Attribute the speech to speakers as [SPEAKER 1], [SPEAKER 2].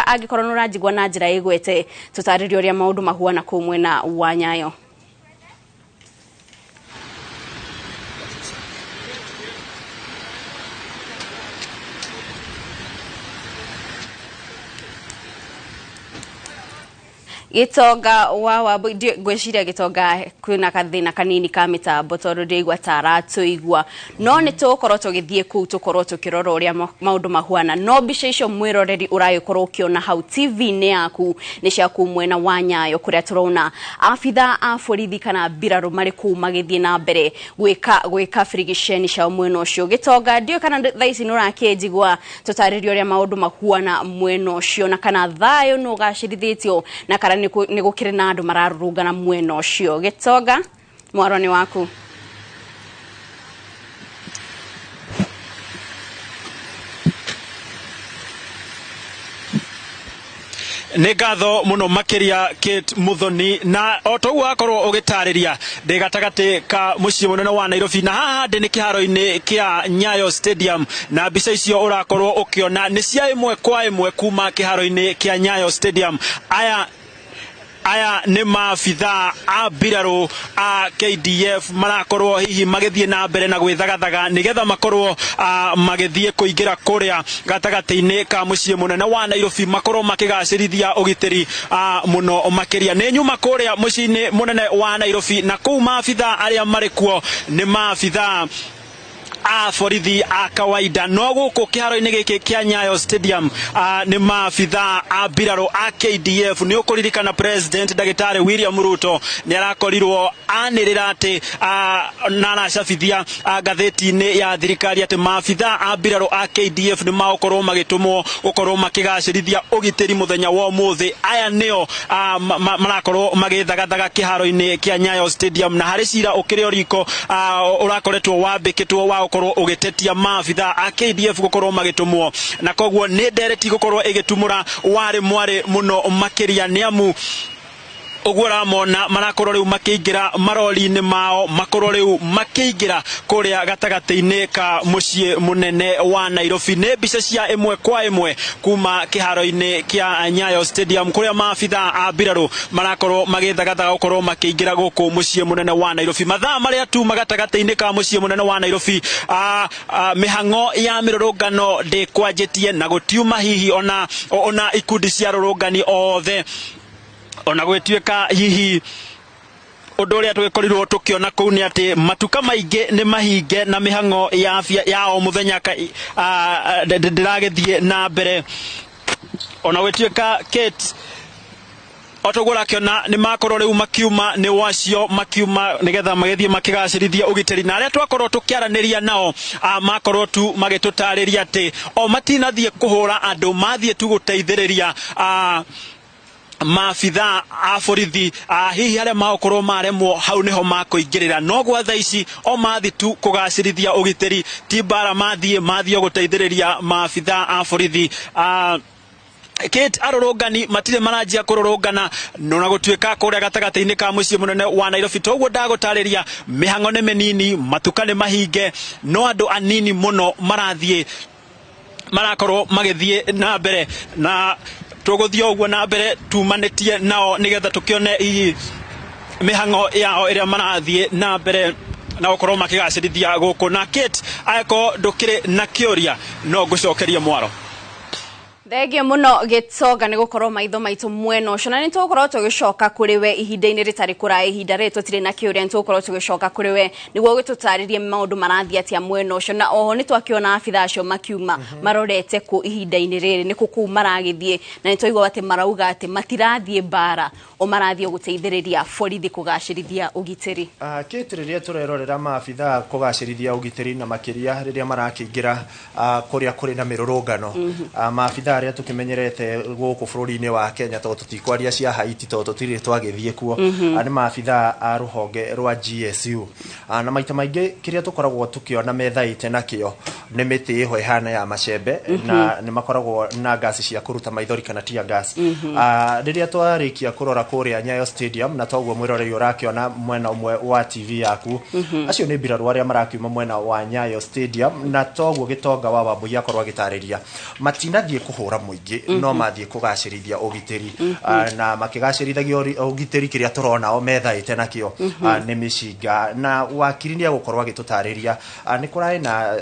[SPEAKER 1] Gĩtonga, angĩkorwo nĩ ũranjigua na njĩra ĩgwete, tũtarĩrie ũrĩa maũndũ mahuana kũu mwena wa Nyayo. Gĩtonga wa Wambui, ngwĩciria Gĩtonga kwĩna gathĩna kanini ka mĩtambo tondũ ndĩraigua ta aratũigua, no nĩ tũgũkorwo tũgĩthiĩ kũu tũkorwo tũkĩrora ũrĩa maũndũ mahuana. No mbica icio mwĩroreri ũragĩkorwo ũkĩona hau TV-inĩ yaku nĩ cia kũu mwena wa Nyayo, kũrĩa tũrona abitha a borithi kana mbirarũ marĩ kũu magĩthiĩ na mbere gwĩka birigiceni ciao mwena ũcio. Gĩtonga, ndiũĩ kana thaa ici nĩ ũrakĩnjigua, tũtarĩrie ũrĩa maũndũ mahuana mwena ũcio, na kana thayũ nĩ ũgacĩrithĩtio, na kana nĩ gũkĩrĩ na andũ mararũrũngana mwena ũcio. Gĩtonga, mwaro nĩ waku.
[SPEAKER 2] Nĩ ngatho mũno makĩria Kate Muthoni, na o ta ũguo wakorwo ũgĩtarĩria, ndĩ gatagatĩ ka mũciĩ mũnene wa Nairobi, na haha ndĩ nĩ kĩharo-inĩ kĩa Nyayo Stadium, na mbica icio ũrakorwo ũkĩona nĩ cia ĩmwe kwa ĩmwe kuma kĩharo-inĩ kĩa Nyayo Stadium. Aya nĩ maabitha a mbirarũ a KDF marakorwo hihi magĩthiĩ na mbere na gwĩthagathaga nĩgetha makorwo magĩthiĩ kũingĩra kũrĩa gatagatĩ-inĩ ka mũciĩ mũnene wa Nairobi, makorwo makĩgacĩrithia ũgitĩri mũno makĩria. Nĩ nyuma kũrĩa mũciĩ-inĩ mũnene wa Nairobi, na kũu maabitha arĩa marĩ kuo nĩ maabitha a borithi a kawaida, no gũkũ kĩharo-inĩ gĩkĩ kĩa Nyayo Stadium nĩ maabitha a mbirarũ a KDF. Nĩ ũkũririkana President Ndagĩtarĩ William Ruto nĩ arakorirwo anĩrĩra atĩ na aracabithia ngathĩti-inĩ ya thirikari atĩ maabitha a mbirarũ a KDF nĩ magũkorwo magĩtũmwo gũkorwo makĩgacĩrithia ũgitĩri mũthenya wa ũmũthĩ. Aya nĩo marakorwo magĩthagathaga kĩharo-inĩ kĩa Nyayo Stadium, na harĩ cira ũkĩrĩ o riko ũrakoretwo wambĩkĩtwo wa gũkorwo ũgĩtetia maabitha a KDF gũkorwo magĩtũmwo, na koguo nĩ ndereti gũkorwo ĩgĩtumũra warĩ mwarĩ mũno makĩria, nĩ amu ũguo ũramona marakorwo rĩu makĩingĩra marori-inĩ mao, makorwo rĩu makĩingĩra kũrĩa gatagatĩ-inĩ ka mũciĩ mũnene wa Nairobi. Nĩ mbica cia ĩmwe kwa ĩmwe kuma kĩharo-inĩ kĩa Nyayo Stadium, kũrĩa maabitha a mbirarũ marakorwo magĩthagathaga gũkorwo makĩingĩra gũkũ mũciĩ mũnene wa Nairobi. Mathaa marĩa tuma gatagatĩ-inĩ ka mũciĩ mũnene wa Nairobi, mĩhang'o ya mĩrũrũngano ndĩkwanjĩtie na gũtiuma hihi ona ikundi cia rũrũngani othe, ona gwĩtuĩka hihi ũndũ ũrĩa tũgĩkorirwo tũkĩona kũu nĩ atĩ matuka maingĩ nĩ mahinge na mĩhang'o ya o mũthenya ndĩragĩthiĩ na mbere. Ona gwĩtuĩka Kate, o toguo ũrakĩona nĩ makorwo rĩu makiuma, nĩ wacio makiuma nĩgetha magĩthiĩ makĩgacĩrithia ũgitĩri, na arĩa twakorwo tũkĩaranĩria nao makorwo tu magĩtũtarĩria atĩ o matinathiĩ kũhũra andũ, mathiĩ tu gũteithĩrĩria maabitha a borithi, hihi arĩa magũkorwo maremwo hau nĩho makũingĩrĩra, no gwa thaa ici o mathiĩ tu kũgacĩrithia ũgitĩri, ti mbara mathiĩ, mathiĩ o gũteithĩrĩria maabitha a borithi. Kate, arũrũngani matirĩ maranjia kũrũrũngana na gũtuĩka kũrĩa gatagatĩ-inĩ ka mũciĩ mũnene wa Nairobi, toguo ndagũtarĩria mĩhang'o nĩ mĩnini, matuka nĩ mahinge, no andũ anini mũno marathiĩ marakorwo magĩthiĩ na mbere, na tũgũthiĩ ũguo na mbere tumanĩtie nao nĩgetha tũkĩone hihi mĩhang'o yao ĩrĩa marathiĩ na mbere na gũkorwo makĩgacĩrithia gũkũ. Na Kate, angĩkorwo ndũkĩrĩ na kĩũria no ngũcokerie mwaro.
[SPEAKER 1] Thengio mũno Gĩtonga nĩ gũkorwo maitho maitũ mwena ũcio, na nĩ tũgũkorwo tũgĩcoka kũrĩ we ihinda-inĩ rĩtarĩ kũraya. Ihinda rĩrĩ tũtirĩ na kĩũria, nĩ tũgũkorwo tũgĩcoka kũrĩ we nĩguo gĩtũtarĩrie maũndũ marathiĩ atĩa mwena ũcio, na oho nĩ twakĩona abitha acio makiuma marorete kũ ihinda-inĩ rĩrĩ, nĩ kũ kũu maragĩthiĩ, na nĩ twaigua atĩ marauga atĩ matirathiĩ mbara, o marathiĩ gũteithĩrĩria borithi kũgacĩrithia ũgitĩri.
[SPEAKER 3] Kate, rĩrĩa tũrerorera maabitha kũgacĩrithia ũgitĩri na makĩria rĩrĩa marakĩingĩra kũrĩa kũrĩ na mĩrũrũngano, maabitha arĩa tũkĩmenyerete gũkũ bũrũri-inĩ wa Kenya, tondũ tũtikwaria cia Haiti tondũ tũtirĩ twagĩthiĩ kuo, nĩ maabitha a rũhonge rwa GSU, na maita maingĩ kĩrĩa tũkoragwo tũkĩona methaĩte nakĩo nĩ mĩtĩ ĩho ĩhana ya macembe, na nĩ makoragwo na ngasi cia kũruta maithori kana tear gas. Rĩrĩa twarĩkia kũrora kũrĩa Nyayo Stadium, na toguo mwĩroreri ũrakĩona mwena ũmwe wa TV yaku, acio nĩ mbirarũ arĩa marakiuma mwena wa Nyayo Stadium, na toguo Gĩtonga wa Wambui akorwo agĩtarĩria matinathiĩ kũhũra kũhũra mũingĩ, no mathiĩ kũgacĩrithia ũgitĩri. Na makĩgacĩrithagia ũgitĩri, kĩrĩa tũrona o methaĩte nakĩo nĩ mĩcinga. Na wakiri nĩ egũkorwo agĩtũtarĩria nĩ kũrarĩ na